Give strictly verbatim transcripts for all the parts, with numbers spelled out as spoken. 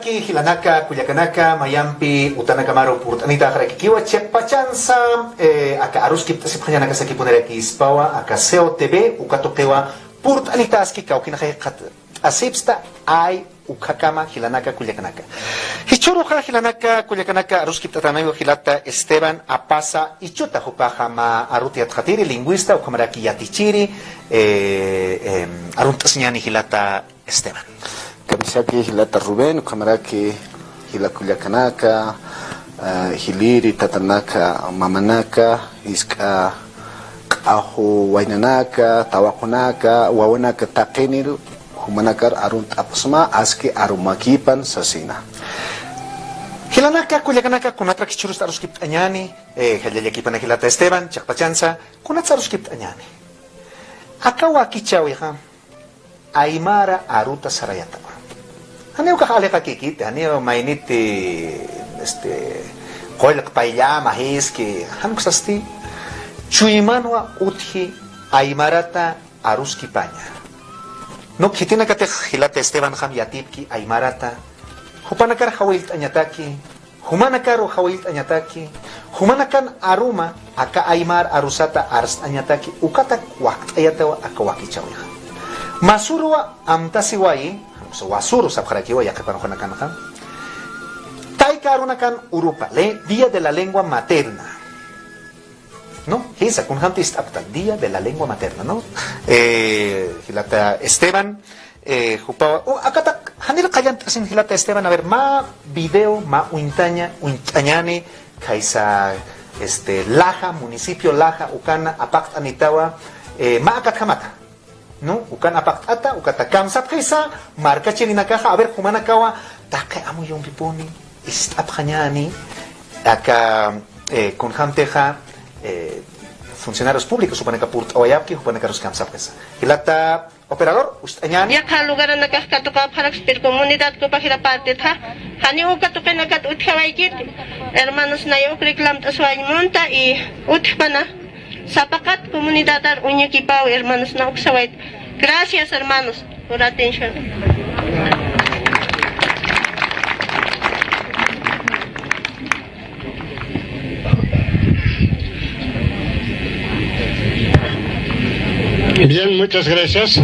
Jilanaka, kullakanaka, mayampi utanakamaru purt'anitaxarakikiwa, chiqpachansa, eh, aka aruskipt'asipxañanakasakipunirakispwa, aka C O T V, uka tuqiwa purt'anitaski kawkinaxay qhat-, asipsta, ay, ukakama, jilanaka, kullakanaka. Jichhüruxa, jilanaka, kullakanaka, aruskipt'ataniwa jilata Esteban Apaza Ichuta, jupaxa mä aruta yatxatiri, lingüista, ukhamaraki yatichiri, eh, em, arunt'asiñäni jilata Esteban. Kamisaki jilata Rubén, ukhamaraki jila kullakanaka, eh, jiliri, tatanaka, mamanaka, jisk'a q'axu waynanaka, tawaqunaka, wawanaka taqinir, jumanakar arunt'apxsma, aski arumakipan sasina. Jilanaka, kullakanaka, kunatrak jichhürusta aruskipt'añäni, eh, jallallakipana jilata Esteban, chiqpachansa, kunatsa aruskipt'añäni. Aka wakichäwixa, aymara aruta sarayatawa. Janiw ukax aliqakikiti, janiw mayniti, este, qullq payllama jiski, jan ukasti, chuymanwa utji aymarata aruskipaña. Nuk khitinakatix jilata Estebanxam yatipki aymarata, jupanakar jawillt'añataki, jumanakaru jawillt'añataki, jumanakan aruma aka aymar arusata arst'añataki, ukatak wakt'ayatawa aka wakichäwixa. Mä suruwa amtasiwayi, wasuru sapxarakiwa yaqhipanxanakanxa. Tayka arunakan urupa, le-, Día de la Lengua Materna. ¿No? Jisa, kunjamti ist'apkta, Día de la Lengua Materna, ¿no? Eh, jilata Esteban, eh, jupawa, o, akatak, janir qallant'asin jilata Esteban, a ver, mä video, mä uñtaña, uñt'añäni, khaysa, este, Laja, municipio Laja, ukana apaqt'anitawa, eh, mä akatjamata. ¿No? Ukan apaqt'ata, ukata kamsapxisa, markachirinakaxa, a ver, jumanakawa, taqi amuyumpipuni, ist'apxañäni, aka, eh, kunjamtixa, eh, funcionarios públicos, jupanaka purt'awayapki, jupanakarus kamsapxisa. Jilata operador, uñt'añäni. Yaqha lugaranakax katuqapxarakspa, pero comunidad Copajira partitxa, janiw uka tuqinakat utjawaykiti. Hermanos, nay uk reclamt'aswañ munta y utjpana. Sapaqat comunidadar uñakipaw, hermanos, na uksawayt. Gracias, hermanos, por atención. Bien, muchas gracias,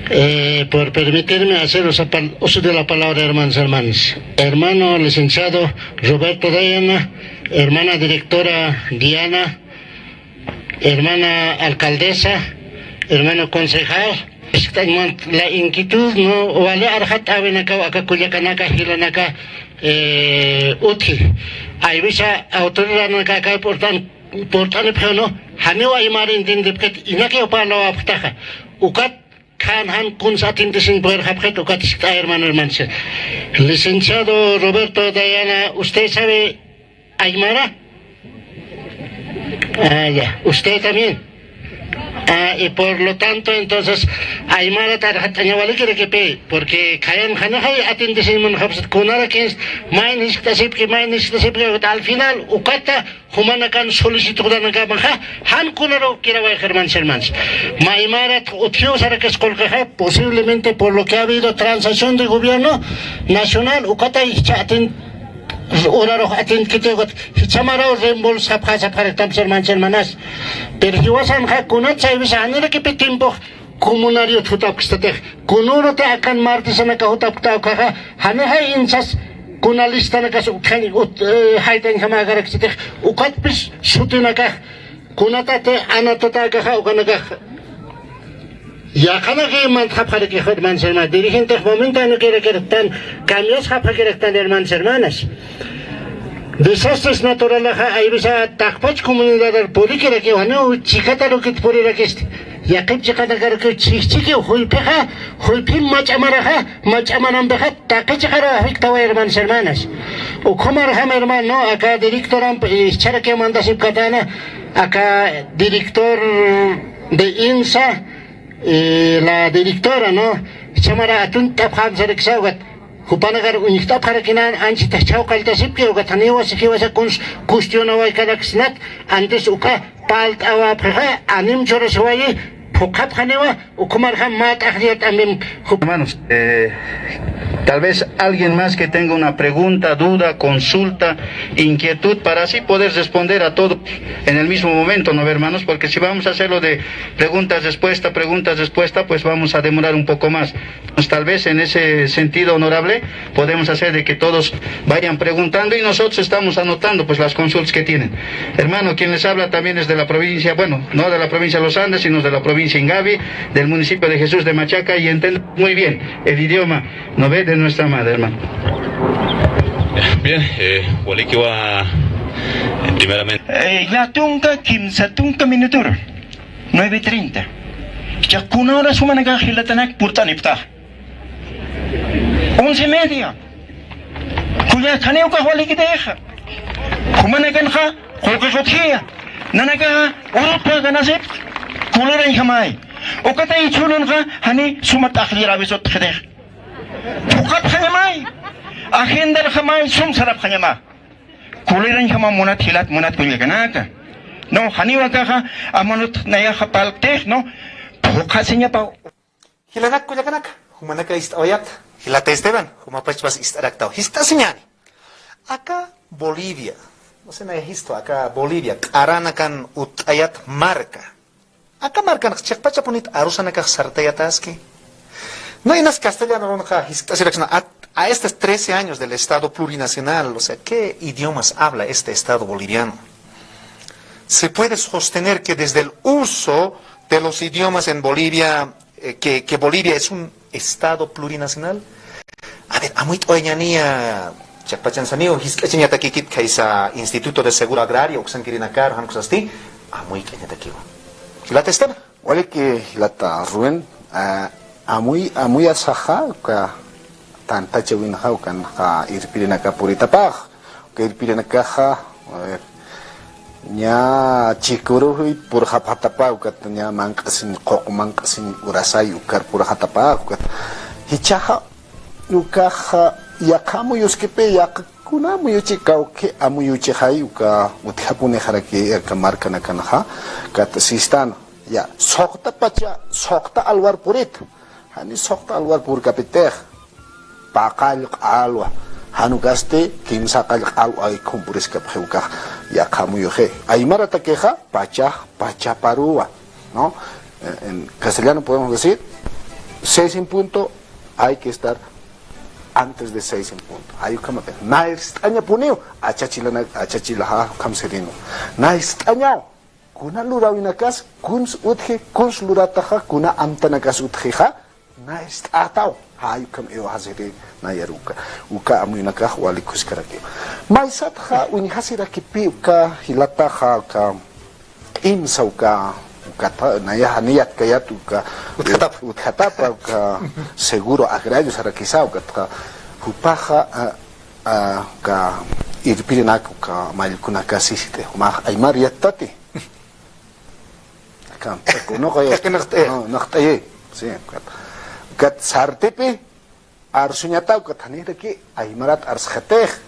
eh, por permitirme hacer uso pal-, uso de la palabra, hermanos, hermanas. Hermano licenciado Roberto Dayana, hermana directora Diana, hermana alcaldesa, hermano concejal, la inquietud, ¿no? Wali arxat'äwinakaw aka kullakanaka, jilanaka, eh, utji. Aywisa autoridadnaka aka purt'an-, purt'anipxiw, ¿no? Janiw aymar entiendipxit, inakiw parlawapxtaxa. Ukat Jan, jan kuns atiendesiñ pudirxapxit, ukat sikt'a, hermano, hermanas. Licenciado Roberto Dayana, ¿usted sabe aymara? Ah, ya. ¿Usted también? Ah, y por lo tanto, entonces, aymara arxat'aña walikirakipi, porque khayan janixay atiendesiñ munxapxit, kunarakis, mayni sikt'asipki, mayni sikt'asipki, al final, ukata, jumanakan solicitudanakamxa, jan kunaruw kirawayxa, hermanos, hermanas. Maymarat utjiw sarakis qullqixa, posiblemente por lo que ha habido transacción de gobierno nacional, ukatay jichha atin-, urarux atiendkiti, ukat jichhamaraw reembolsapxasapxaraktamps, hermanos, hermanas. Pero jiwasanxa, kunat saywisa, janirakipi tiempux, comunariot jutapkstatix, kunürati akan martesanaka jutapkta ukaxa, janixay insas kuna listanakas utjañ, ut-, eh, jaytañjamäkarakstatix, ukatpis sutinakax, kunatati anatata akaxa, ukanakax. Yaqhanaki mantxapxarakix, hermanos, hermanas. Dirigentix momento anukirakiraktan, cambiasxapxakiraktan, hermanos, hermanas. Desastres naturalaxa, aywisa taqpach comunidadar purikirakiw, janiw chikatarukit purirakist. Yaqhip chiqanakarukiw chhijchhikiw, juyphixa, juyphim mach'a maraxa, mach'a marampixa, taqi chiqaru afectawa, hermanos, hermanas. Ukhumarjam, hermano, aka directoramp, eh, jichharakiw mandasipkatäna, aka director de INSA, eh, la directora, ¿no? Jichhamara atunt'apxam sarakisa, ukat. Jupanakar uñjt'apxarakinan, anchhit jichhaw qalltasipki, ukat janiw wasi jiwasa kuns cuestionawaykarakisnat, antes uka parlt'awapxixa, anim churasiwayi, phuqhapxaniwa, ukhumarjam mä t'aqllir t'ambim jup-. Hermanos, eh, Tal vez alguien más que tenga una pregunta, duda, consulta, inquietud, para así poder responder a todo en el mismo momento, ¿no ve, hermanos? Porque si vamos a hacerlo de preguntas, respuesta, preguntas, respuesta, pues vamos a demorar un poco más. Pues tal vez en ese sentido, honorable, podemos hacer de que todos vayan preguntando y nosotros estamos anotando, pues, las consultas que tienen. Hermano, quien les habla también es de la provincia, bueno, no de la provincia de los Andes, sino de la provincia Ingavi, del municipio de Jesús de Machaca, y entiende muy bien el idioma, ¿no ve?, de nuestra madre, hermano. Bien, eh, walikiwa, eh, primeramente. Eh, ya tunka, kimsa tunka minutur, nueve treinta. Ya kuna hora sumanaka jilatanak purtanipta. Once y media. Kullakaniw kawaliki deja. Jumanakanxa, qullqi utjiya. Nanakaxa, urupa ganasip, kulirañjamay. Ukatay chhununxa, jani suma t'aqllirawisut qhidix. Phuqapxañamay. Agendarxamay, sum sarapxañama. Kulirañjama munat jilat, munat kullakanaka. No, janiw akaxa, amanut nayaxa palktix, no. Phuqasiñapaw. Jilanak kullakanaka, jumanaka ist'awayat, jilata Esteban, jumapachpas ist'araktaw, jist'asiñäni. Aka Bolivia, no sé, nayax jistu, aka Bolivia, q'aranakan utt'ayat marka. Aka markanx chiqpachapunit arusanakax sartayataski. No, inas castellano runxa jiskt'asiraksna, a, a estos trece años del Estado plurinacional, o sea, ¿qué idiomas habla este Estado boliviano? Se puede sostener que desde el uso de los idiomas en Bolivia, eh, que, que Bolivia es un estado plurinacional. A ver, amuyt'awayañäniya, chiqpachan saniw jiskt'achañatakikit khaysa Instituto de Seguro Agrario, uksankirinakar, jan uksasti, amuyt'añatakiwa. Jilata Esteban. Waliki jilata Rubén, ah, amuy, amuyasaxa, uka tantachawinxa, ukanxa irpirinaka puritapax. Uka irpirinakaxa, a ver, ña chikuruy purxapxatapa, ukat ña manq'asiñ, quq manq'asiñ urasay ukar purxatapa, ukat. Jichhaxa, ukaxa, yaqha amuyuskipi, yaqha kuna amuyuchi kawki amuyuchixay, uka utjapunixaraki, aka markanakanxa, ukat sistan, ya, suxta pacha, suxta alwar purit. Jani suxta alwar purkapitix, paqall q'alwa, jan ukasti kimsaqall q'alwa aykhum puriskapxi ukax yaqha amuyuxi. Aymaratakixa pachax pachaparuwa, ¿no? Eh, en castellano podemos decir, seis en punto, hay que estar antes de seis en punto. Ay ukhamapix, nayrst'añapuniw, achachilana, achachilaxa ukham sirinwa. Nayrst'añaw. Kuna lurawinakas, kuns utji, kuns lurataxa, kuna amtanakas utjixa, nayrst'ataw. Jay ukham iwxasiri, nayar uka, uka amuyunakax walikuskaraki. Maysatxa, uñjasirakipi uka jilataxa, uka q'imsa uka, uka ta, nayaxa niyatkayat uka, utjatapa, utjatapa uka seguro agrario sarakisa, uka ta, jupaxa, a, a, uka irpirinak, uka mallkunakasi, sit'i, jumax aymar yattati. Akan, unuqayi. Aka naqt'ayi. No, naqt'ayi. Sí, ukat. Ukat sartipi, arsuñata, ukat janiraki, aymarat arsxatix.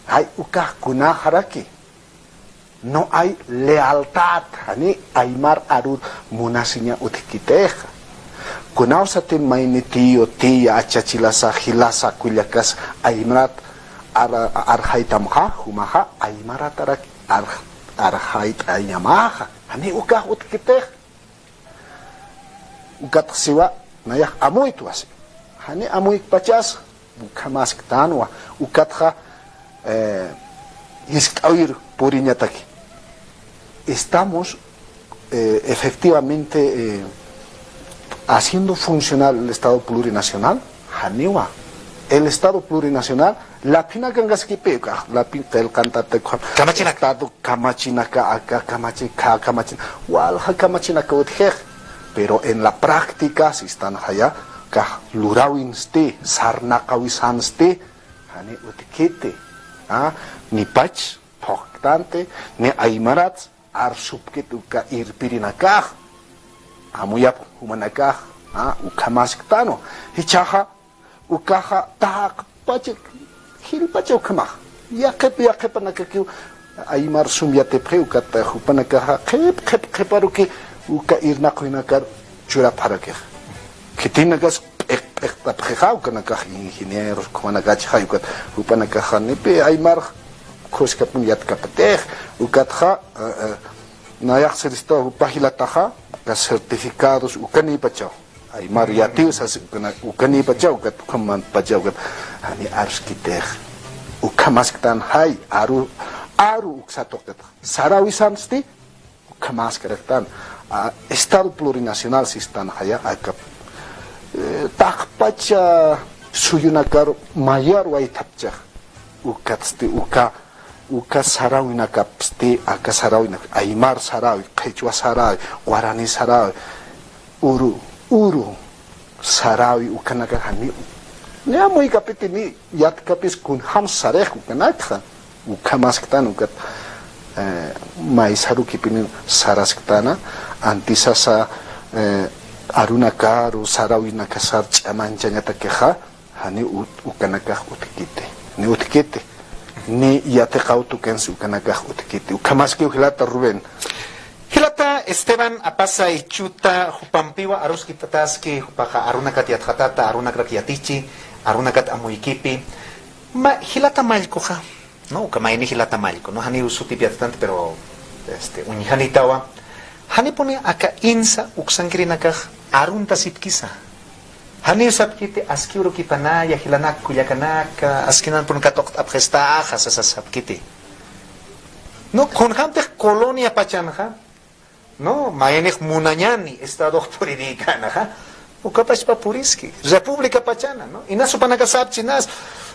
Ay, ukax kunaxaraki. No hay lealtad, jani aymar arur munasiña utjkitix. Kunawsati mayni tío, tía, achachilasa, jilasa, kullakas, aymarat ar-, arxaytamxa, jumaxa, aymaratarak ar-, arxayt'añamaxa. Jani ukax utjkitix. Ukatxa siwa, nayax amuytwa si. Jani amuytpachas, ukhamasktanwa. Ukatxa, eh, jiskt'awir puriñataki. Estamos, eh, efectivamente, eh, haciendo funcionar el Estado plurinacional, janiwa. El Estado plurinacional, laphinakankasipï, ukax, laphin qillqantatakwa. Kamachinaka. Estado kamachinaka, aka kamachi-, ka-, kamachin-, walja kamachinaka utjix. Pero en la práctica, sistanxaya, ukax lurawinsti, sarnaqawisansti, jani utjkiti, ¿ah? Ni pach phuqtanti, ni aymarat arsupkit uka irpirinakax. Amuyap jumanakax, ¿ah? Ukhamasktanwa. Jichhaxa, ukaxa taqpacha, jilpacha ukhamax. Yaqhip, yaqhipanakakiw aymar sum yatipxi, ukat jupanakaxa qhip, qhip, qhiparuki uka irnaqinakar churapxarakix. Khitinakas p'iqt'apxixa, ukanakax ingenieros, ukhamanakachixa, ukat jupanakaxa, nipi aymar khuskapun yatkapatix, ukatxa, eh, eh, nayax siristaw jupa jilataxa, uka certificados, ukanipachaw. Aymar yatiw sas, ukana-, ukanipachaw, ukat ukhamanpachaw, ukat, jani aruskitix. Ukhamasktan jay, aru, aru uksa tuqit. Sarawisamsti, ukhamäskaraktan, a, Estado plurinacional sistan jaya, aka, eh, taqpacha suyunakar mayar waythapchax. Ukatsti, uka, uka saräwinakapsti, aka saräwinak, aymar saräwi, qhichwa saräwi, guarani saräwi, uru, uru saräwi, ukanaka jani, ni amuykapiti ni yatkapis kunjams sarix ukanakxa. Ukhamasktan ukat, eh, maysarukipini sarasktana, antisasa, eh, arunakaru, saräwinakasar ch'amanchañatakixa, jani ut-, ukanakax utjkiti, ni utjkiti, ni yatiqaw tuqinsi ukanakax utjkiti. Ukhamaskiw jilata Rubén. Jilata Esteban, apasa ichuta, jupampiwa aruskipataski, jupaxa arunakat yatxatata, arunakat yatichi, arunakat amuykipi. Ma, jilata Mallkuxa, ¿no? Uka mayni jilata Mallku, ¿no? Janiw sutip yatxtanti, pero, este, uñjanitawa. Janipuni aka insa uksankirinakax aruntasipkisa. Janiw sapkiti, aski urukipanaya, jilanak kullakanaka, askinanpun katuqt'apxistaxa, sasa sapkiti. No, kunjamtix colonia pachanxa, no, mayanix munañani, estadox purirïkänxa, ukapachpa puriski, república pachana, ¿no? Inas jupanaka sapchi, inas,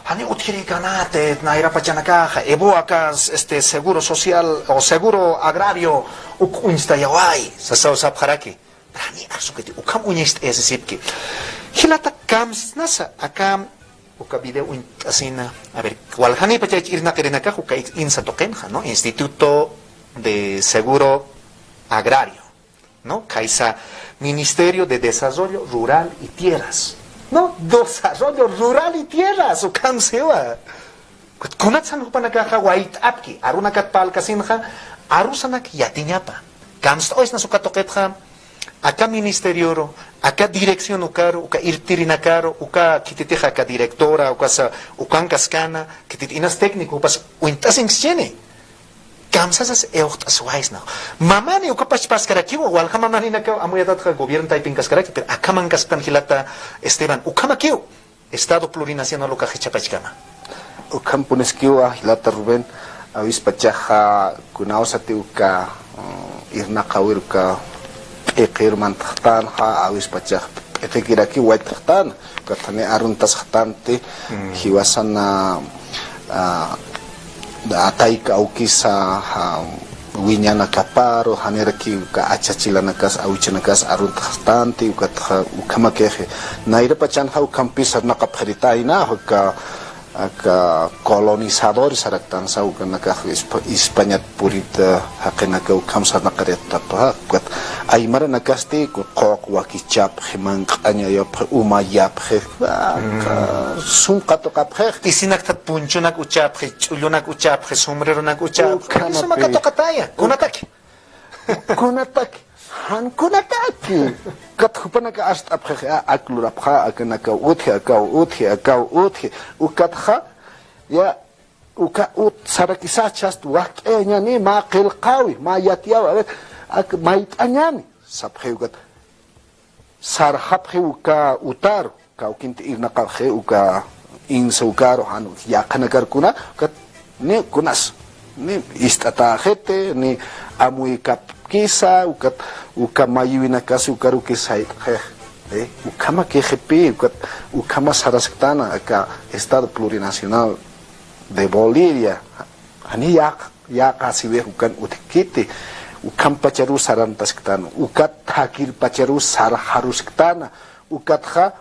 jani utjirïkänati, nayra pachanakaxa, evo aka, este, seguro social, o seguro agrario, uk uñstayaway, sasaw sapxaraki. Pero jani arsukiti, ukham uñacht'ayasisipki. Jilata, kamsnasa, aka, uka video uñt'asina. A ver, waljanipachach irnaqirinakax, uka insa tuqinxa, ¿no? Instituto de Seguro Agrario, ¿no? Khaysa Ministerio de Desarrollo Rural y Tierras, ¿no? Desarrollo Rural y Tierras, ukham siwa. Kunatsan jupanakaxa wayt'apki, arunakat parlkasinxa, arusanak yatiñapa. Kamst'awaysnas uka tuqitxa, aka ministerioru, aka dirección ukaru, uka irptirinakaru, uka khititix aka directora, ukasa, ukankaskana, khitit inas técnico, jupas uñt'asinkischini. Kamsasas iwxt'aswaysna. Mamani ukapachpaskarakiwa, walja mamaninakaw amuyatatxa gobierno taypinkaskaraki, pero akhamankasktan jilata Esteban, ukhamakiw. Estado plurinacional ukax jichhapachkama. Ukhampuniskiwa, jilata Rubén, awispachaxa kunawsati uka, mm, irnaqawir uka p'iqir mantaxtanxa, awispachax p'iqikiraki waytxtan, ukat jani aruntasxtanti, jiwasan, a, a, atayka awkisa, a, wiñanakaparu, janiraki uka achachilanakas, awichanakas aruntaxtanti, ukatxa ukhamakixi. Nayra pachanxa ukhampis sarnaqapxiritayna, uka, aka colonizador saraktansa, ukanakax Espa-, Españat purita, jaqinaka ukham sarnaqaritapa, ukat aymaranakasti, quq wakichapxi, manq'añayapxi, umayapxi, aka, sum katuqapxi. Isinaktat punchunak uchapxi, ch'ullunak uchapxi, sombreronak uchapxi. Ukhamapi. Suma katuqataya, kunataki. Kunataki, jan kunataki. Ukat jupanaka arst'apxi, a, ak lurapxa, akanakaw utji, akaw utji, akaw utji. Ukatxa, ya, uka ut sarakisachast wakt'ayañani, mä qillqawi, mä yatiyawi, a ver, ak mayt'añani. Sapxi ukat. Sarxapxi uka utaru, kawkinti irnaqapxi uka insa ukaru, jan yaqhanakar kuna, ukat ni kunas, ni ist'atäxiti, ni amuykapkisa, ukat uka mayiwinakas ukaruki sayt'xi, eh, ukhamakixipï, ukat ukhama sarasktana, aka Estado Plurinacional de Bolivia, jani yaq, yaqasiwix ukan utjkiti, ukhampacharu sarantasktana, ukat thakirpacharu sarxarusktana, ukatxa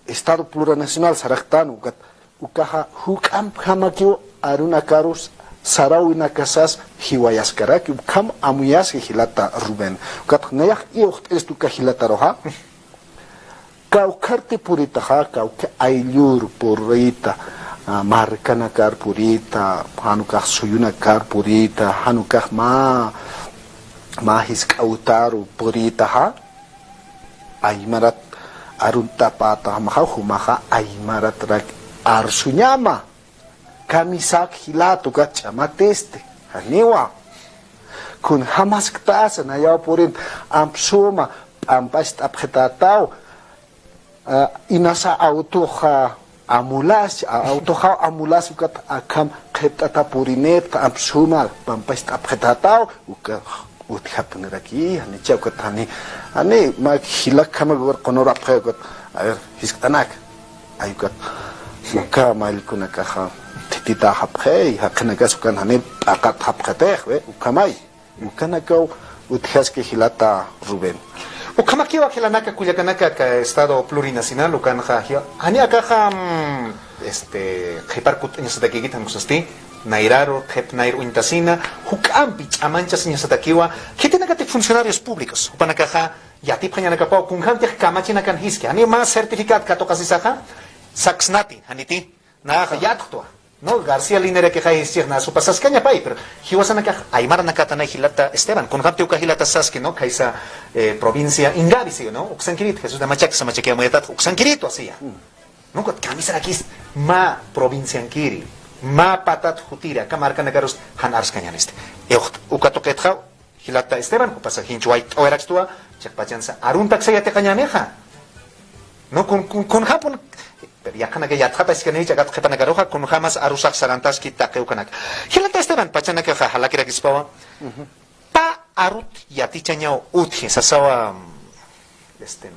Estado Plurinacional saraktan, ukat, ukaxa juk'ampjamakiw arunakarus saräwinakasas jiwayaskaraki, ukham amuyasi jilata Rubén. Ukat nayax iwxt'iristu uka jilataruxa. Kawkharti puritaxa, kawkha ayllur purita, a, markanakar purita, jan ukax suyunakar purita, jan ukax mä, mä jisk'a utaru puritaxa, aymarat Aruntapätamaxa jumaxa aymaratrak arsuñama. Kamisak jilat ukat ch'amatisti. Janiwa. Kunjämasktasa nayaw purin amp suma p'ampacht'apxitätaw. Ah, inasa autoxa amulas, a-, autoxa amulas ukat akham qhipt'ata purinipxta amp suma p'ampacht'apxitätaw. Uka utjapuniraki, janicha ukat jani, jani mä jilakjama ukat qunurapxi ukat, a ver, jiskt'anak. Ay ukat, uka mayllkunakaxa thithitäxapxi, jaqinakas ukan jani p'aqatxapxitix, we, ukhamay. Ukanakaw utjaski jilata Rubén. Ukhamakiwa jilanaka kullakanaka aka Estado Plurinacional ukanxa, jani akaxa, mm, este, qhipar kutt'añasatakïkit jan uksasti, nayraru, qhip nayr uñtasina, juk'ampi ch'amanchasiñasatakiwa, khitinakatik funcionarios públicos, jupanakaxa yatipxañanakapaw, kunjämtix kamachinakan jiski, jani mä certificat katuqasisaxa, saksnati, janiti, naxa yatxtwa. No, García Linerakixa jischix, na supa saskañapay, pero jiwasanakax aymaranakatanay jilata Esteban, kunjämti uka jilata saski, no, khaysa, eh, provincia Ingavi, ¿sí, no? Uksankirït, Jesús de Machaca, Machaca muyatat, uksankiritwa, siya. No, ukat kamisarakis mä provinciankiri, mä patat jutiri, aka markanakarus jan arskañänisti. Iwxt, uka tuqitxa, jilata Esteban, jupasa jinchwayt'awayarakstwa, chiqpachansa aruntaksa yatiqañänixa. No, kun, kun, kunjäpun, pero yaqhanaka yatxataskanicha, akat qhipanakaruxa, kunjämas arusax sarantaski taqi ukanaka. Jilata Esteban, pachanakaxa jalakirakispawa. Pä arut yatichañaw utji, sasawa, este,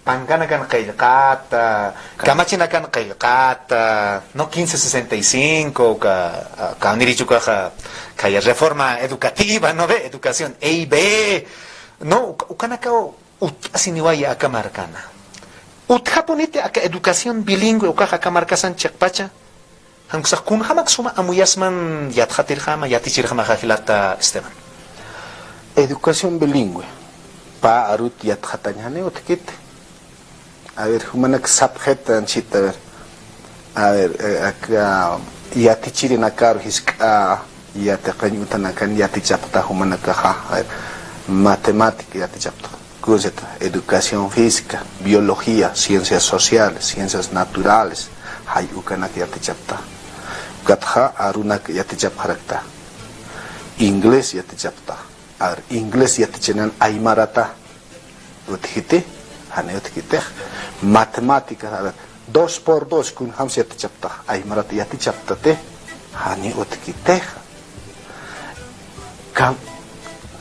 pankanakan qillqata, kamachinakan qillqata, no, quince sesenta y cinco, ka, ka nirichukaxa, kaya reforma educativa, ¿no ve? Educación E I B, no, uka, ukanakaw utt'asiniwaya aka markana. Utjapuniti aka educación bilingüe ukax aka markasan chiqpacha. Jan uksax kunjämak suma amuyasman yatxatirjama, yatichirjamaxa jilata Esteban. Educación bilingüe. Pä arut yatxatañ jani utjkiti. A ver, jumanak sapxit anchita, a ver. A ver, eh, aka yatichirinakaru jisk'a yatiqañ utanakan yatichapxta jumanakaxa. A ver, matemática yatichapxta. Kunsa educación física, biología, ciencias sociales, ciencias naturales, jay ukanak yatichapxta. Ukatxa arunak yatichapxarakta. Inglés yatichapxta. A ver, inglés yatichinan aymarata utjiti, jani utjkitix. Matemáticas, a ver, dos por dos, kunjams yatichapxta, aymarata yatichapxtati, jani utjkitix. Kam,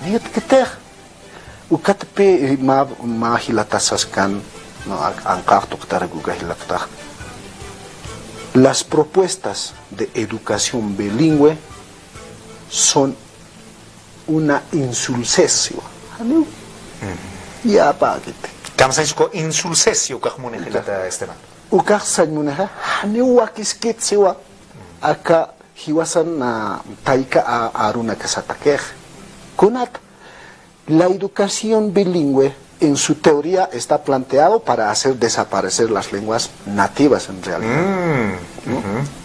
ni utjkitix. Ukatpi, eh, mä, mä jilata saskan, no, ak-, anqax tuqtarak uka jilatax. Las propuestas de educación bilingüe son una insulsesión. Janiw. Yäpäkiti. Kamsañs uka insulsesión ukax muni jilata Esteban. Ukax sañ munixa, janiw wakiskit siwa. Aka jiwasan, ah, tayka a-, arunakasatakix. Kunat, la educación bilingüe en su teoría está planteado para hacer desaparecer las lenguas nativas en realidad. ¿No?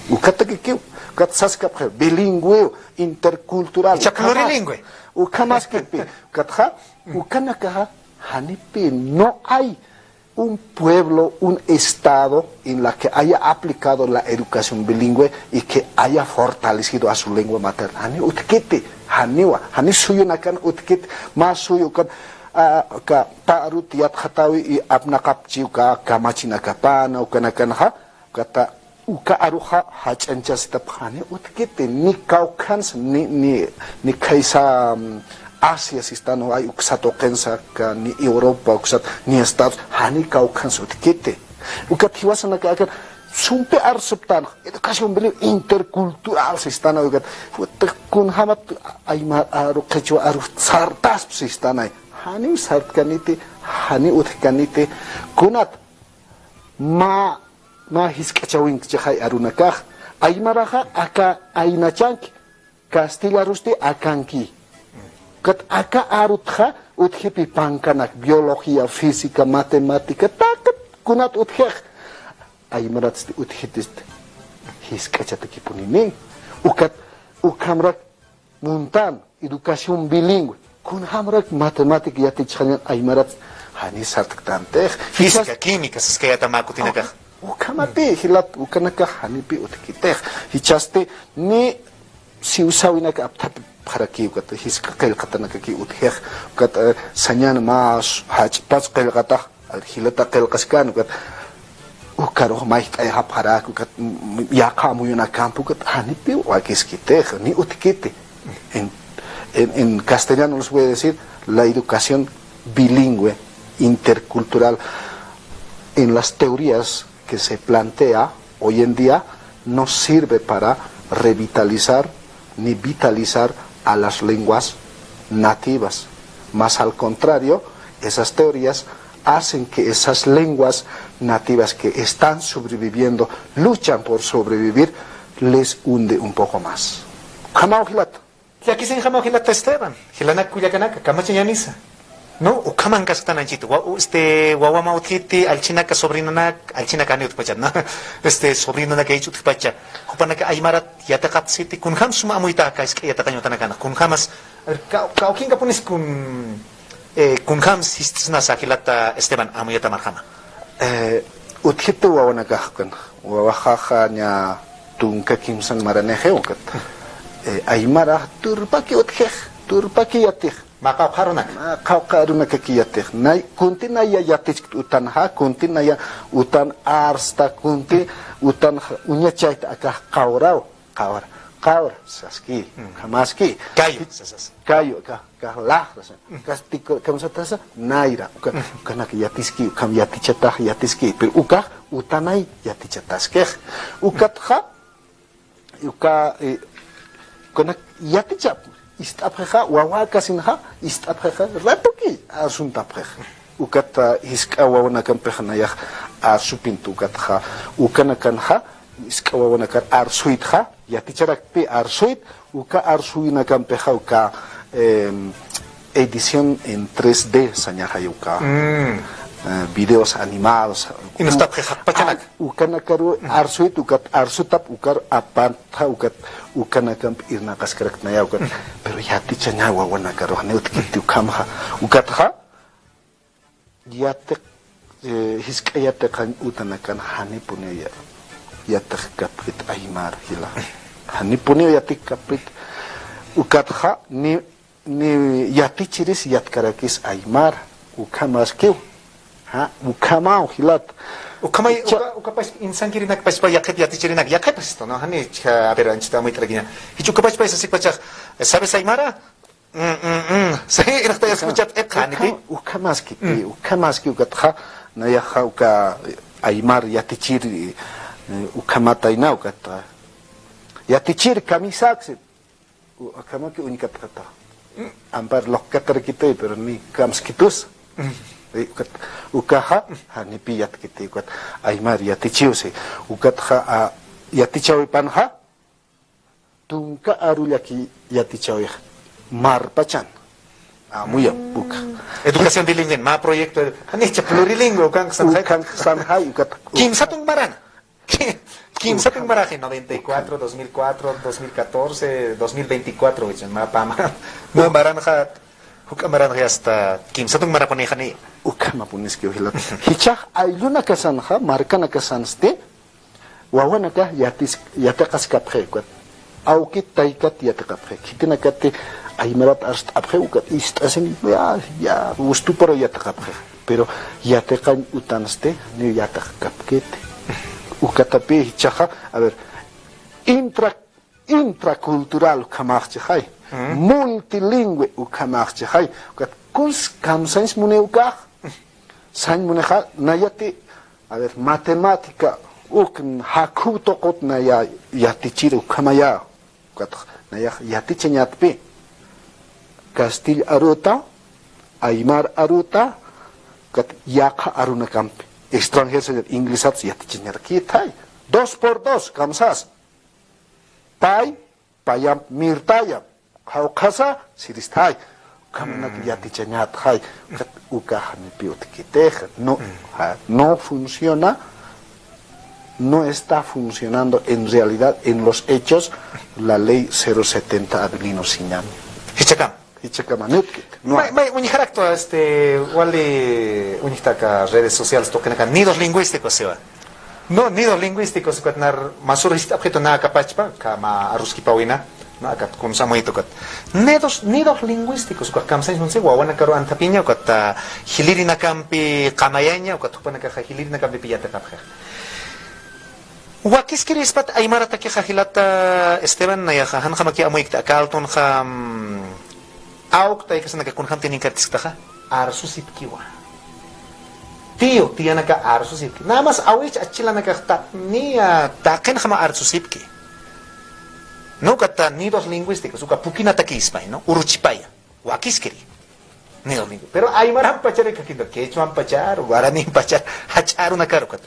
Ukatakikiw, ukat saskapxi, bilingüe, intercultural. Icha ukhamas, plurilingüe. Ukhamaskipi, ukatxa, ukanakaxa, janipi, no hay un pueblo, un estado en la que haya aplicado la educación bilingüe y que haya fortalecido a su lengua materna. Jani utjkiti, janiwa, jani suyunakan utjkiti, mä suyu ukan, ah, ka pä arut yatxatawi y apnaqapchi uka kamachinakapana, ukanakanxa, ukata uka aruxa jach'añchasitapxani utjkiti, ni kawkhans, ni, ni, ni khaysa, mm, Asia sistan, ay uksa tuqinsa, ka, ni Europa uksat, ni Estados, jani kawkhans utjkiti. Ukat jiwasanaka akan, sumpi arsuptan, educación bilingüe intercultural sistan, ukat, ukat kunjamat aymar aru, qhichwa aru sartasp sistan, ay. Jani sartkaniti, jani utjkaniti, kunat, mä, mä jisk'achawinki chixay arunakax, aymaraxa aka aynachanki, castellarusti akanki. Ukat aka arutxa utjipi pankanak, biología, física, matemática, taqit kunat utjix. Aymaratsti utjitisti jisk'achatakipunini. Ukat, ukhamrak muntan, educación bilingüe. Kunjamrak matemática yatichxañan aymarat Jani sartktantix. Física, química, siskayata mä kutinakax. Ukhamati, jilat, ukanakax janipi utjkitix. Jichhasti ni siwsäwinak apthapxaraki, ukat jisk'a qillqatanakaki utjix, ukat, eh, sañan mä jach'pach qillqatax, jilata qillqaskan, ukat ukarux mayjt'ayxapxarak, ukat, mm, yaqha amuyunakamp, ukat janipi wakiskitix, ni utjkiti. En, en, en castellano les voy a decir la educación bilingüe, intercultural, en las teorías que se plantea hoy en día no sirve para revitalizar ni vitalizar a las lenguas nativas. Más al contrario, esas teorías hacen que esas lenguas nativas que están sobreviviendo, luchan por sobrevivir, les hunde un poco más. Ukhamaw jilat. Llakisinjamaw jilata Esteban, jilanak kullakanaka, kamachañänisa. No, ukhaman kasktan anchhit. Wa-, u-, este, wawama utjiti, allchhinaka, sobrinonak, allchhinaka jani utjpachat, ¿no? Este, sobrinonak jayich utjpacha. Jupanaka aymarat yatiqapxiti, kunjam suma amuyta aka jisk'a yatiqañ utanakanx. Kunjamas, a ver, kaw-, kawkinkapunis kun, eh, kunjam sist'snasa jilata Esteban, amuyata marjama. Eh, utjiti wawanakax ukan. Wawaxaxa ña tunka kimsan maranixi ukat. Eh, aymarax turpaki utjix, turpaki yatix. Mä qawqha arunak. Mä qawqha arunakaki yatix. Nay, kunti naya yatichkt utanxa, kunti naya utan arsta, kunti utan uñachayta akax qawraw, qawra, qawra, saski, ukhamaski. Kayu, sasas. Kayu, akax. Ukax laxra, sa. Ukax tiko, kamsatasa, nayra. Uka, ukanak yatiski, ukham yatichatax, yatiski. Pero ukax, utanay yatichataskix. Ukatxa, uka, eh, ukanak yatichap, ist'apxixa, wawakasinxa, ist'apxixa, ratuki, asuntapxix. Ukat, ah, jisk'a wawanakampix nayax arsupintu ukatxa, ukanakanxa, jisk'a wawanakar arsuytxa, yaticharakpi arsuyt, uka arsuwinakampixa uka, em, edición en tres D sañaxay uka, eh, videos animados. Inustapxi jaqpachanak. Ah, ukanakaru arsuyt, ukat arsutap, ukar apantxa, ukat ukanakamp irnaqaskaraknaya, ukat. Pero yatichaña wawanakaru, jani utjkiti ukhamxa, ukatxa, yatiq, eh, jisk'a yatiqañ utanakan janipuniw ya-, yatiqkapkit aymar jila. Janipuniw yatiqkapkit. Ukatxa ni, ni yatichiris yatkarakis aymar. Ukhamaskiw. Ja, ukhamaw jilat. Ukhamay, uka, uka pas, insankirinak paspa yaqhip yatichirinak. Yaqhip esto, ¿no? Jani, cha, a ver, anchita amuyt'arakiña. Jich uka paspa isasikpachax, ¿sabes aymara? Mm, mm, mm. Sí, irxta escuchat, eh, qhaniti. Ukha-, ukhamaskiti, ukhamaski ukatxa, nayaxa uka aymar yatichir, eh, ukhamatayna ukatxa. Yatichir kamisaksi. U-, ukhamaki uñkatxata. Ampar luqkatarakiti, pero ni kamskitus. Eh, ukat, ukaxa, janipi yatkiti, ukat aymar yatichiw, sí. Ukatxa, a, yatichawipanxa, tunka arullaki yatichawix marpachan. Amuyam, uka. Educación bilingüe, mä proyecto, janicha plurilingüe, ukanxa sanjay. Ukanxa sanjay, ukat. Kimsa tung maran. Kimsa tung maraxi, noventa y cuatro, dos mil cuatro, dos mil catorce, dos mil veinticuatro, wichun, mä pama. No, maranxa, juk'a maranxa hasta kimsa tung marapunixani. Ukhamapuniskiw jilat. Jichhax ayllunakasanxa, markanakasansti, wawanakax yatis-, yatiqaskapxi, ukat. Awkit taykat yatiqapxi. Khitinakati aymarat arst'apxi, ukat ist'asin, ya, ya, wustupara yatiqapxi. Pero yatiqañ utansti, ni yatiqkapkiti. Ukatapï jichhaxa, a ver, intra, intracultural ukhamaxchixay. Multilingüe ukhamaxchixay. Ukat kuns kamsañs muni ukax. Sañ munixa, nayati, a ver, matemática, uk jakhuw tuqut naya yatichir ukhamaya. Ukat nayax yatichañatpi. Castill aruta, aymar aruta, ukat yaqha arunakampi. Extranjero, inglesat yatichañarakitay. Dos por dos, kamsas. Pay, payamp mirtayam. Qhawqhasa, siristay. Ukhamanak yatichañatxay. Ukat uka janipi utjkitix. No, ja, no funciona, no está funcionando en realidad, en los hechos, la ley cero setenta Adelino Siñani. Jichhakam. Jichhakama nitkit. No. May, may, uñjarakta, este, wali, uñjtaka redes sociales tuqinaka nidos lingüísticos siwa. No, nidos lingüísticos, ukat nar masur jist'apxitu nä aka pachpa, kama aruskipawina, no, akat kunsa amuyta ukat. Nidos, nidos lingüísticos, ukat kamsañ sunsi, wawanakaru anthapiña, ukat, ah, jilirinakampi qamayaña, ukat jupanakaxa jilirinakampipi yatiqapxi. Wakiskirispat aymaratakixa jilata Esteban, nayaxa, janxamaki amuykta aka altunxa, mm, awk taykasanaka kunjamtï ninkartisktaxa, arsusipkiwa. Tío, tiyanaka arsusipki. Nada más awich achilanakaxta, niya, taqinxama arsusipki. No, ukat nidos lingüísticos, uka pukinatakïspay, ¿no? Uruchipaya. Wakiskiri. Nidos lingüísticos. Pero aymaranpachari kakinta, quechuanpachar, guaraninpachar, jach'a arunakaru ukat.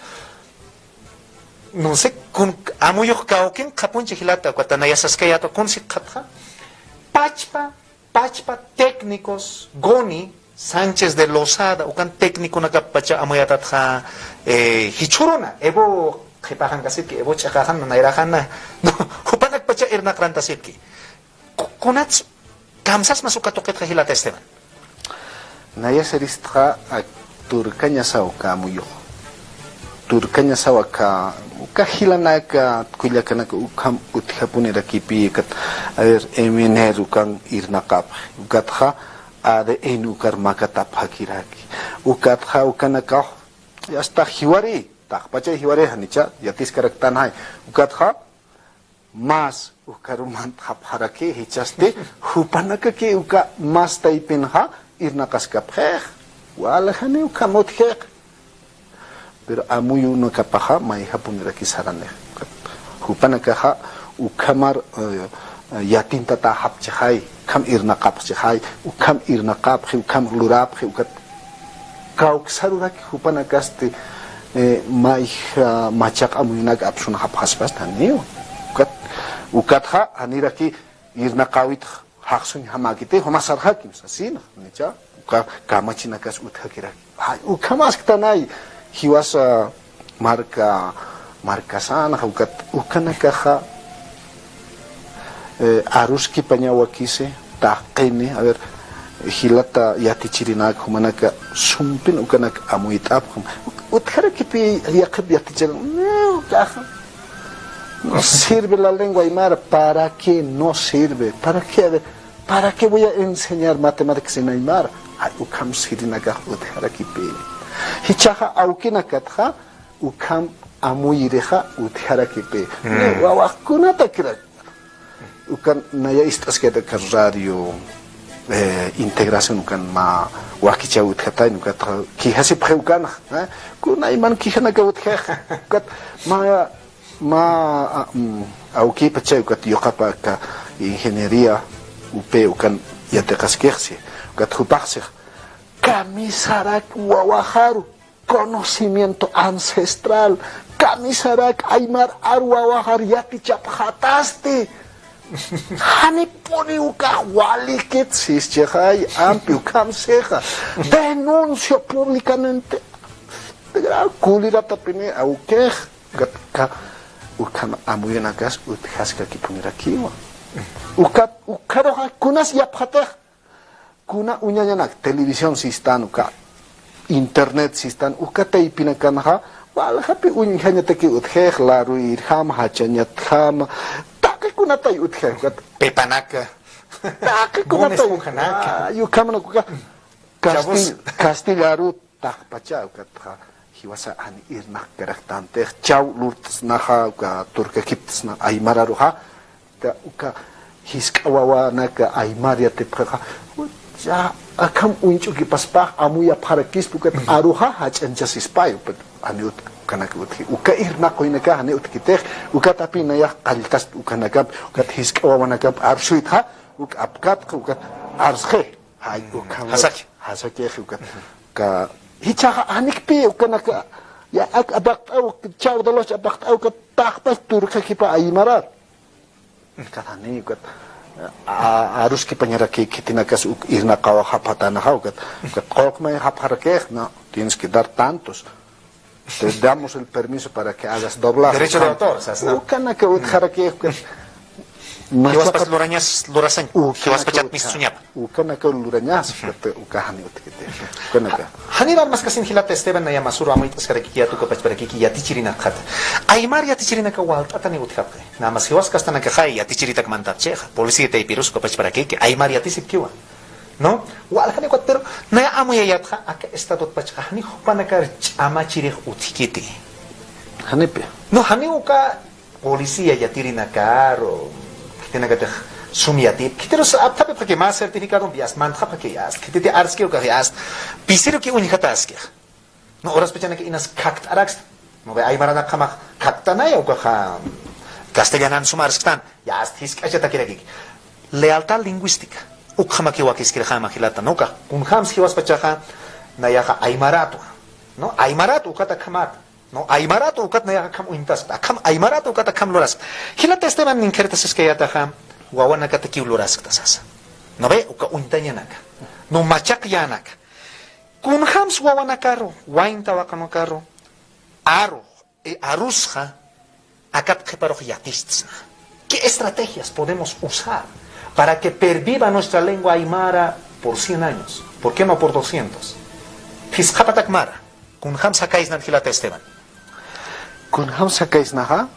No sé, kun, amuyux kawkin qhapunchi jilata, ukat naya saskayäta, kunsi qhatxa. Pachpa, pachpa técnicos, Goni, Sánchez de Lozada, ukan técniconakappacha amuyätatxa, eh, jichhüruna, Evo qhipaxankasipki, Evo ch'iqaxan, nayraxan, no, jupanakpacha irnaqrantasipki. Ku-, kunats kamsasmas uka tuqitxa jilata Esteban. Naya saristxa, ak turkañasaw aka amuyux. Turkañasaw aka, uka jilanaka, kullakanaka ukham utjapunirakipi, ukat, a ver, M N R ukan irnaqapxi. Ukatxa A D N ukar makatapxakiraki. Ukatxa ukanakax, hasta jiwari, taqpacha jiwari janicha, yatiskaraktanxay. Ukatxa, mas ukaru mantxapxaraki, jichhasti, jupanakaki uka mas taypinxa irnaqaskapxix, wal jani ukham utjix. Pero amuyunakapaxa mayjapuniraki saranix. Jupanakaxa ukhamar, eh, yatintatäxapchixay, ukham irnaqapxchixay, ukham irnaqapxi, ukham lurapxi, ukat kawksaruraki jupanakasti, eh, mayja machaq amuyunak apsunxapxaspasti janiw. Ukat, ukatxa, janiraki irnaqäwitx, jaqsuñjamäkiti, jumax sarxakim, sasina, janicha, uka kamachinakas utjakiraki. Ay, ukhamasktanay, jiwasa marka, markasanxa, ukat, ukanakaxa, eh, aruskipañaw wakisi, taqini, a ver, jilata yatichirinak, jumanaka, sumpin ukanak amuyt'apxam. Ut-, utjarakipï yaqhip yatichirin, no, ukaxa. No sirve la lengua aymara, ¿para qué no sirve? ¿Para qué? A ver, ¿para qué voy a enseñar matemáticas en aymara? Ay, ukham sirinakax utjarakipï. Jichhaxa awkinakatxa, ukham amuyirixa utjarakipï. Mm. Wawax kunatakirak. Ukan naya ist'askayta aka radio, eh, integración ukan mä wakichäw utjatayn, ukat quejasipxi ukanxa, eh? Kunayman quejanakaw utjix. Ukat mä, mä, ah, mm, awkïpachay ukat yuqapa aka ingeniería U P ukan yatiqaskixsi. Ukat jupaxsix, kamisarak wawaxaru conocimiento ancestral, kamisarak aymar aru wawaxar yatichapxatasti. Janipuni ukax walikit sischixay, ampi ukham sixa. Denuncio públicamente. Kuliratapini awkix, ukat, ukham amuyunakas utjaskakipunirakiwa. Ukat, ukharuxa kunas yapxatix. Kuna uñañanak, televisión sistan uka, internet sistan uka taypinakanxa, waljapi uñjañataki utjix, laruyirjam, jachañatjam, taqi kunatay utjix, ukat. Pepanaka. Taqi kunatay. Ay, ukhamana uka. Chavos. Castil-, castillaru taqpacha, ukatxa, jiwasa jani irnaqkaraktantix, chaw lurt'snaxa, uka turkakipt'sna aymararuxa, uka, uka jisk'a wawanaka aymar yatipxixa, ya, akham uñch'ukipaspax amuyapxarakispa, ukat aruxa jach'añchasispay, ukat jani ut-, ukanaka utji, uka irnaquynaka jani utjkitix, ukatapï nayax qalltast ukanakap, ukat jisk'a wawanakamp arsuytxa, uk apkatxa, ukat arsxi. Ay, ukham. Jasaki. Jasakix, ukat. Ka, jichhaxa janikpï, ukanaka, ya, ak, apaqt'aw, chaw de los apaqt'aw, ukat, taqpas turkakipa aymarar. Ukat jani, ukat, a, aruskipañaraki khitinakas uk irnaqaw japxatänaxa, ukat, ukat, qullq mayjapxarakix, no, tienes que dar tantos. Te damos el permiso para que hagas doblaje. Derecho de autor, sasna. Ukanaka utjaraki, ukat. Jiwaspach lurañas, lurasañ. Jiwaspachat mistuñapa. Ukanaka lurañas, ukanaka jani utkiti. Ukanaka. Janiw armaskasin jilata Esteban, naya masüru amuyt'askarakiki yat uka pachparakiki yatichirinakxata. Aymar yatichirinaka walt'ataniw utjapxi. Nada más jiwas kastanakaxay yatichiritak mantapchixa. Policía taypirus uka pachparakiki aymar yatisipkiwa. ¿No? Walxani ukat, pero naya amuyayatxa aka estadot pachxa jani jupanakar ch'amachirix utjkiti. Janipi. No, jani uka policía yatirinakaru, khitinakatix sum yatip, khitirus apthapipxaki mä certificado, yast mantxapxaki, yast khititi arski ukax, yast pisiruki uñjataskix. No, uraspachanaka inas khakt'araksta. No ve, aymaranakjamax khakt'anaya ukaxa castellanan sum arsktan, yast jisk'achatakirakiki. Lealtad lingüística. Ukjamakiw wakiskirjama jilata, ¿no? Ukax kunjams jiwaspachaxa nayaxa aymaratwa, ¿no? Aymarat ukat akhamat. No, aymarat ukat nayax akham uñtaskta, akham aymarat ukat akham luraskta. Jilata Esteban, ninkharitasaskayataxa, wawanakatakiw luraskta sasa. No ve, uka uñtañanaka. No, machaqyänaka. Kunjams wawanakaru, wayn tawaqunakaru, aru, e, arusxa, akat qhiparux yatistsna. ¿Qué estrategias podemos usar para que perviva nuestra lengua aymara por cien años? ¿Por qué no por doscientos? Phisqhapatak mara. Kunjams jakaysnan jilata Esteban. Kunjams jakaysnaxa,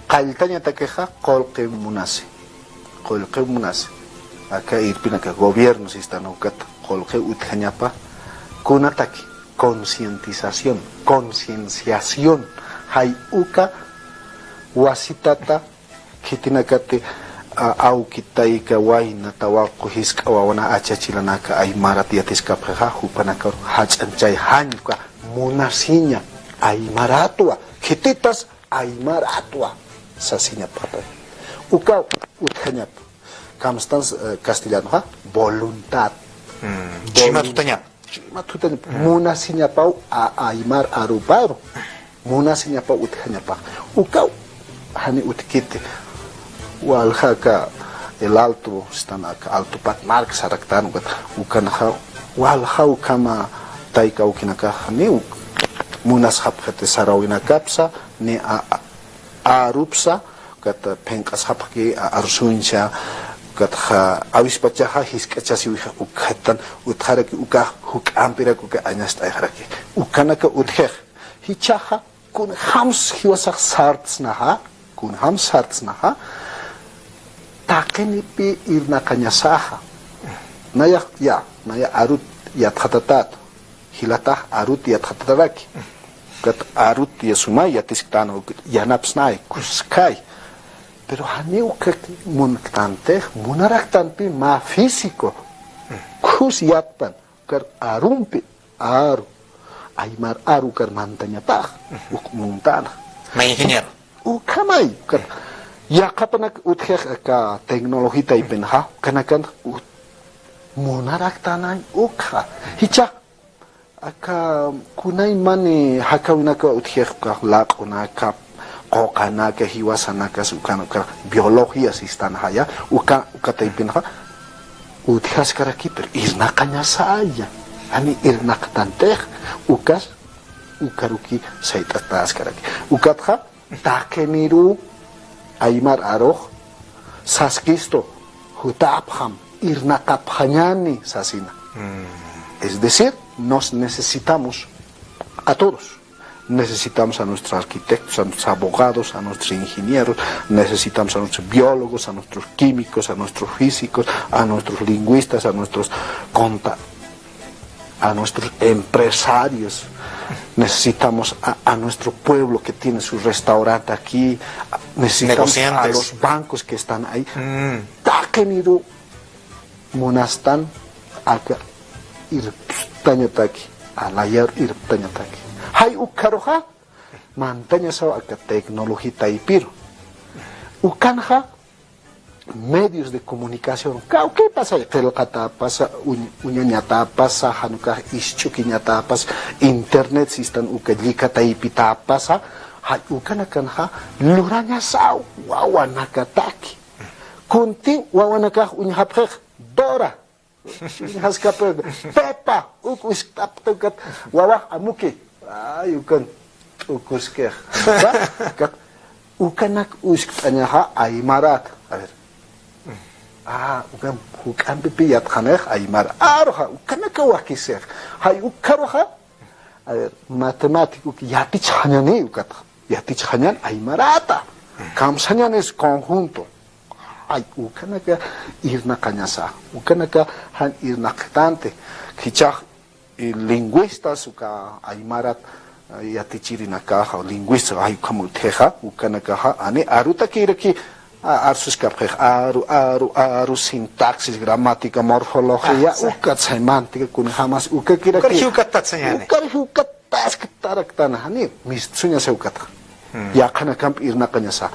qalltañatakixa qullqiw munasi. Qullqiw munasi. Aka irpinaka gobierno sistan ukat qullqiw utjañapa kunataki concientización, concienciación. Jay uka wasitata khitinakati, a, awki tayka wayna tawaqu jisk'a wawana achachilanaka aymarat yatiskapxixa, jupanakaru jach'anchay jañka munasiña aymaratwa, khititas aymaratwa sasiñapxatay. Ukaw utjañap. Kamstan, eh, castellanoxa, voluntad. Mm, chima tutañap. Chima tutañap. Mm. Munasiñapaw a-, aymar aruparu. Munasiñapaw utjañapax. Ukaw, jani utkiti. Walja aka El Alto, sistan aka Alto Pat Mark saraktan, ukat, ukanxa, walja ukhama tayka awkinakax, ni uk-, munasxapxiti sarawinakapsa, ni a-, a-, arupsa, ukat phinq'asxapxki a-, arsuñsa, ukatxa awispachaxa jisk'achasiwixa ukhatan utjaraki ukax juk'ampirak uka añast'ayxaraki. Ukanaka utjix. Jichhaxa kunjams jiwasax sartsnaxa, kunjams sartsnaxa, taqinipi irnaqañasaxa. Nayax, ya, naya arut yatxatatat. Jilatax arut yatxatataraki. Ukat arut ya sumay yatisktan, ukat yanapsnay, kuskay. Pero janiw uka munktantix, munaraktanpi mä físico. Khus yatpan, ukar arumpi, aru. Aymar aru ukar mantañapax, uk muntana. Mä ingeniero. Ukhamay, ukar. Yaqhapanak utjix aka tecnología taypinxa, ukanakan ut-, munaraktanay ukxa. Jichhax Aka kunaymani jakawinaka utjix ukax laq'unaka, quqanaka, jiwasanakas, ukan, ukax biología sistan jaya, uka, uka taypinxa utjaskarakipir, irnaqañasaya, jani irnaqtantix, ukas, ukaruki sayt'ataskaraki. Ukatxa, Taqiniru aymar arux saskistu, jutapxam, irnaqapxañani sasina. Mm. Es decir, nos necesitamos a todos. Necesitamos a nuestros arquitectos, a nuestros abogados, a nuestros ingenieros, necesitamos a nuestros biólogos, a nuestros químicos, a nuestros físicos, a nuestros lingüistas, a nuestros conta-, a nuestros empresarios, necesitamos a, a nuestro pueblo que tiene su restaurante aquí, necesitamos a los bancos que están ahí. Mm. Taqiniru munastan aka irptañataki, alayar irptañataki. Jay ukharuxa, mantañasaw aka tecnología taypiru. Ukanxa, medios de comunicación, kawkipasa, qillqatapasa, uñ-, uñañatapasa, jan ukax isch'ukiñatapasa, internet sistan uka llika taypitapasa, jay ukanakanxa lurañasaw wawanakataki. Kunti wawanakax uñjapxix, Dora, uñjaskapxi, Pepa, uk wiskt'apxta ukat, wawax amuki. Ay, ukan t'ukuskix. Ukat, Ukanak uskt'añaxa aymarat. A ver. Ah, ukan juk'ampipi yatxanix aymar. Aruxa, ukanaka wakisix. Jay ukaruxa. A ver, matemático, yatichxañani ukatxa. Yatichxañan aymarata. Kamsañan es conjunto. Ay, ukanaka irnaqañasa. Ukanaka jan irnaqtante. Jichhax eh, lingüistas, uka aymarat, eh, yatichirinakaxa, lingüistas, ay, ukham utjixa, ukanakaxa, ani arutakiraki, a-, arsuskapxix, aru, aru, aru, sintaxis, gramática, morfología, ukat semántica, kunjamas, ukakiraki. Ukar jiwkatat sañani. Ukar jiwkatas, taraktan, ani, mistsuñasa ukatxa. Yaqhanakamp irnaqañasa.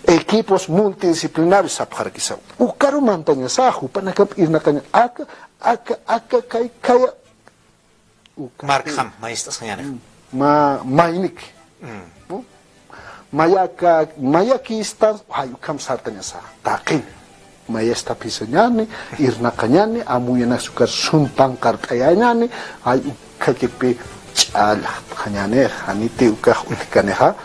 Equipos multidisciplinarios sapxarakisa. Ukaru mantañasa, jupanakamp irnaqaña. Aka, aka, aka, kay, kaya, Uka. Markxam, maestras, jañani. Mm. Ma, maynik. Mm. ¿No? Mayaka, mayakistan, ay, ukham sartañasa. Taqin. Maestra pisañani, irnaqañani, amuyanak sukar sumpan qart'ayañani, ay, ukhakipi ch'allxtxañani, janiti ukax utjkanixa,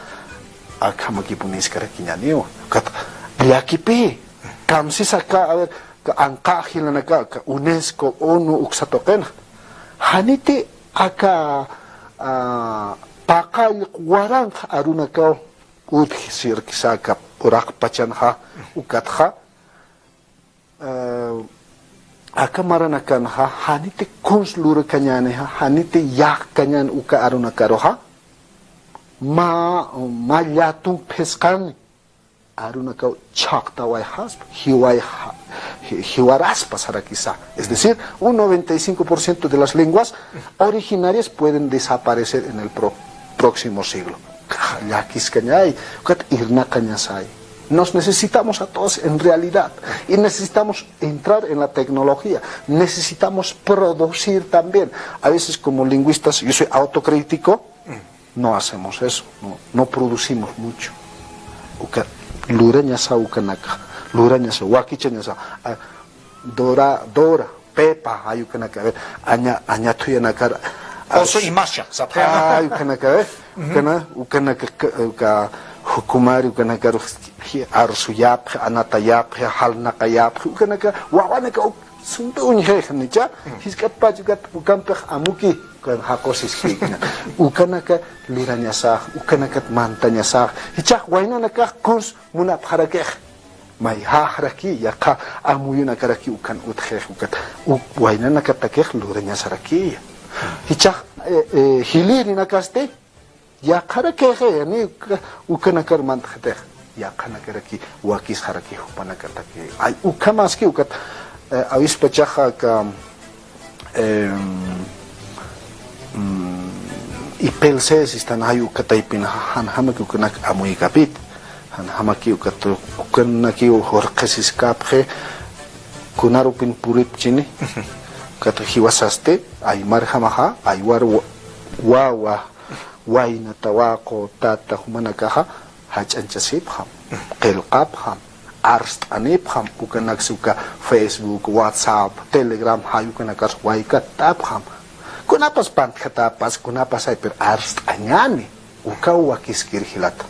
akhamakipunis karakiñaniwa. Ukat, llakipi, kamsisaka, a ver, ka anqa jilanaka, ka UNESCO, ONU, uksa tuqinxa. Janiti aka, ah, paqallq waranq arunakaw utjsirkisa aka uraqpachanxa, ukatxa, ah, aka maranakanxa, janiti kuns lurakañänixa, janiti yaqkañän uka arunakaruxa, mä, mä llätum phisqani. Arunakaw chhaqtawayxaspa, jiwayxa-, ji-, jiwaraspa sarakisa. Es decir, un noventa y cinco por ciento de las lenguas originarias pueden desaparecer en el pro-, próximo siglo. Llakiskañay, ukat irnaqañasay. Nos necesitamos a todos en realidad y necesitamos entrar en la tecnología. Necesitamos producir también. A veces como lingüistas, yo soy autocrítico, no hacemos eso, no, no producimos mucho. Uka, lurañasa ukanaka, lurañasa, wakichañasa. Ah, Dora, Dora, Pepa, ay ukanaka, a ver, aña, aña thuyanakar. Oso y Masha, sapxi. Ay ukanaka, a ver, ukana, ukanaka, ka-, uka, jukumari, ukanaka, arsu yapxi, anata yapxi, jalnaqa yapxi, ukanaka, wawanaka, uk-, Sumpi uñjix, ¿no? Jisk'atpach ukat ukampix amuki, ukan jaqusiskïkna. Ukanaka lurañasax, ukanakat mantañasax. Jichhax waynanakax kuns munapxarakix. Mayjaxraki, yaqha amuyunakaraki ukan utjix, ukat. U-, waynanakatakix lurañasaraki. Jichhax, eh, eh, jilïrinakasti, Yaqharakixi, ani uka-, ukanakar mantxatix, yaqhanakaraki, wakisxaraki jupanakataki. Ay, ukhamaski ukat, eh, awispachaxa aka, em, mm, IPELC sistan ay uka taypin janjamaki ukanak amuykapit, janjamaki ukat, ukanaki jurqisiskapxi, kunarupin puripchini, ukat jiwasasti, aymarjamaxa, aywar wa-, wawa, Wayna, tawaqu, tata, jumanakaxa jach'añchasipxam, qillqapxam, arst'anipxam, ukanaksa uka Facebook, WhatsApp, Telegram, jay ukanakar waykatt'apxam. Kunapas pantjatapas, kunapas ay, pero arst'añäni, ukaw wakiskir jilata.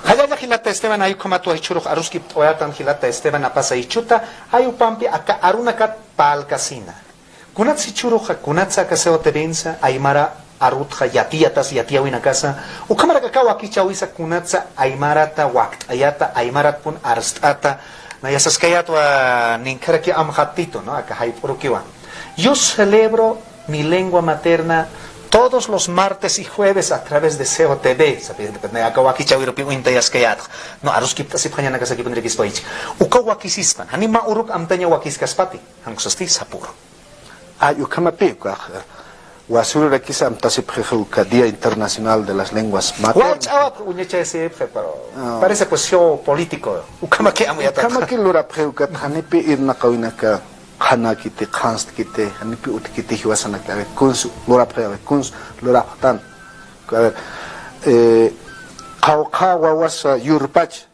Jallalla jilata Esteban, jay ukhamatwa jichhürux aruskipt'awayätan jilata Esteban, apasa jichhuta, jay jupampi aka arunakat parlkasina. Kunatsa jichhüruxa, kunatsa aka C O T Vnsa, aymara arutxa yatiyatas, yatiyäwinakasa, ukhamaraki aka wakichäwisa kunatsa aymarata wakt'ayata, aymaratpun arst'ata, naya saskayätwa ninkharakiw amxattitu, ¿no? Aka jayp'urukiwa. Yo celebro mi lengua materna todos los martes y jueves a través de C O T V, sapxi, naya aka wakichäwirupi uñtayaskayätxa. No, aruskipt'asipxañanakasakipunirakispaychi. Ukaw wakisispan, janiw mä uruk amtaña wakiskaspati, jan ukasti sapüru. Ay, ukhamapï, ukax, eh, wasürurakisa amtasipxi uka Día Internacional de las Lenguas Maternas. Wal ch'awat uñachaysipxi, pero parece pues show político. Ukhamaki amuyata. Ukhamaki lurapxi ukat, janipï irnaqäwinaka qhanakiti, qhanstkiti, janipï utjkiti jiwasanaka, a ver, kuns lurapxi, a ver, kuns lurapxtan. A ver, eh, qawqha wawasa yurpach,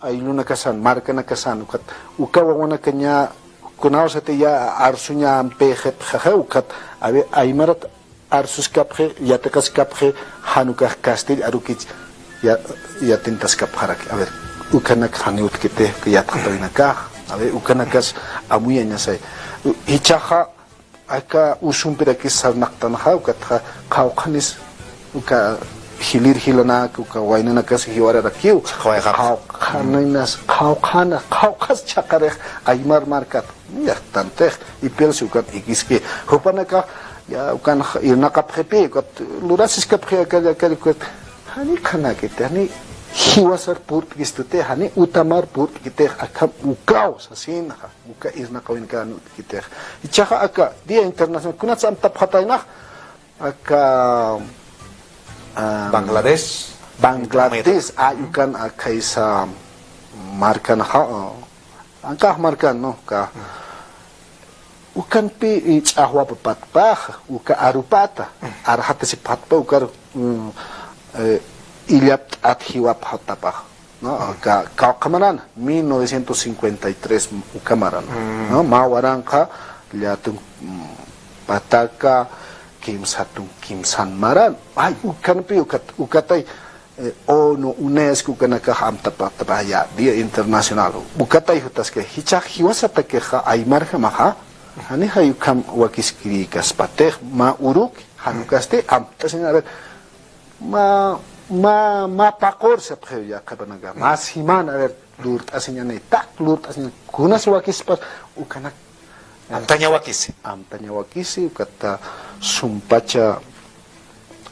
ayllunakasan, markanakasan, ukat, uka wawanakaña, kunawsatï ya arsuñampixipxi, ukat, a ver, aymarat arsuskapxi, yatiqaskapxi, jan ukax kastill arukich, Ya, yatintaskapxaraki. A ver, ukanak janiw utjkiti, uka yatxatawinakax. A ver, ukanakas amuyañasay. Jichhaxa, aka usumpirakis sarnaqtanxa, ukatxa qhawqhanis, uka jilïr jilanak, uka waynanakas jiwararakiw. Qhawayxapxi. Qhawqhaninas, qhawqhana, qhawqhas chhaqarix aymar markat. Yaqtantix, ipilsi ukat ikiski. Jupanakax, ya, ukan irnaqapxipi, ukat lurasiskapxi akar, akar, ukat. Jani qhanakiti, jani jiwasar purt'kistuti, jani utamar purt'kitix, akham ukaw sasinxa, uka irnaqawinkan utjkitix. Jichhaxa aka Día Internacional, kunats amtapxataynax, aka, ah, Bangladesh. Bangladesh, ay ukan akhaysa markanxa, ah, ankax markan, ¿no? Ka, ukanpi, eh, ch'axwapapatpax, uka arupata, arxatasipxatpa, ukar, mm, eh, illapt'at jiwapxatapax, ¿no? Ka, kawkha maran, mil novecientos cincuenta y tres uka maran, ¿no? Mä waranqa, llätunk, mm, pataka, kimsatunk kimsan maran. Ay, ukanpi, ukat, ukatay, eh, ONU, UNESCO, ukanakax amtapxatapa ya, Día Internacional. Ukatay jutaski, jichhax jiwasatakixa aymarjamaxa, jani jay ukham wakiskirïkaspatix, mä uruki, jan ukasti, amtasiñan, a ver, mä, mä, mä paqur sapxiw ya, qhipanakax, mä siman, a ver, lurt'asiñani, tak lurt'asiñani, kunas wakispas, ukanak, amtaña wakisi. Amtaña wakisi, ukata sumpacha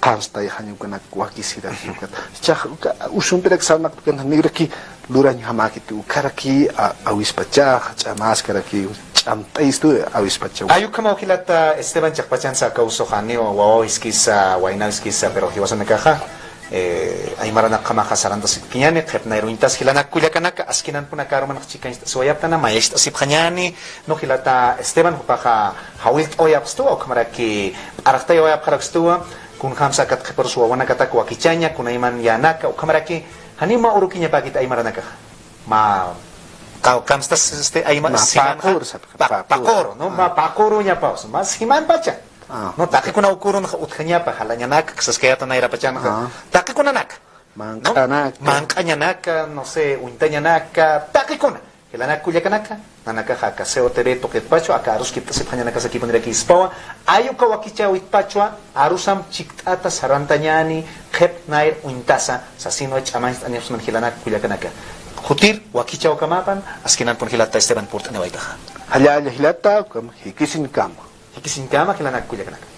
qanstayxaña ukanak wakisiraki, ukat. Jichhax, uka, usumpirak sarnaqt'kän, nigraki lurañjamäkiti, ukharaki, a, awispachax, ch'amaskaraki, ch'amt'ayistu awispachaw. Ay ukhamaw jilata Esteban chiqpachansa aka usuxa, janiw wawaw jiskisa, waynaw jiskisa, pero jiwasanakaxa, eh, aymaranakjamaxa sarantasikiñäni, qhip nayr uñtas jilanak kullakanaka, askinanpun aka arumanx chikañcht'asiwayaptana, mayacht'asipxañäni, ¿no? Jilata Esteban, jupaxa jawillt'awayapxstuwa, ukhamaraki p'arxtayawayapxarakstuwa, kunjamsa akat qhiparus wawanakatak wakichaña, kunayman yänaka, ukhamaraki, janiw mä urukiñapäkit aymaranakaxa. Mä, qa-, kamstas, este, ayma, mä siman, paqur, sapxi, pa-, paqur. Paqur, ¿no? Ah. Mä paqur uñapaws, mä simanpacha. Ah. No, taqikuna uka urunxa utjañapa, jalañanaka, saskayäta nayrapachanxa. Ah. Taqikunanaka. ¿No? Manq'anaka. Manq'añanaka, no sé, uñtañanaka, taqikuna. Jilanak kullakanaka, nanakaxa aka C O T V tuqitpachu, aka aruskipt'asipxañanakasakipunirakispwa, ay uka wakichäwitpachwa, arusam chikt'ata sarantañäni, qhip nayr uñtasa, sasinwa ch'amañcht'anipxsman jilanak kullakanaka. Jutir, wakichäwkamäpan, askinanpun jilata Esteban purt'aniwaytaxa. Jallalla jilata, ukam jikisiñkama. Jikisiñkama jilanak kullakanaka.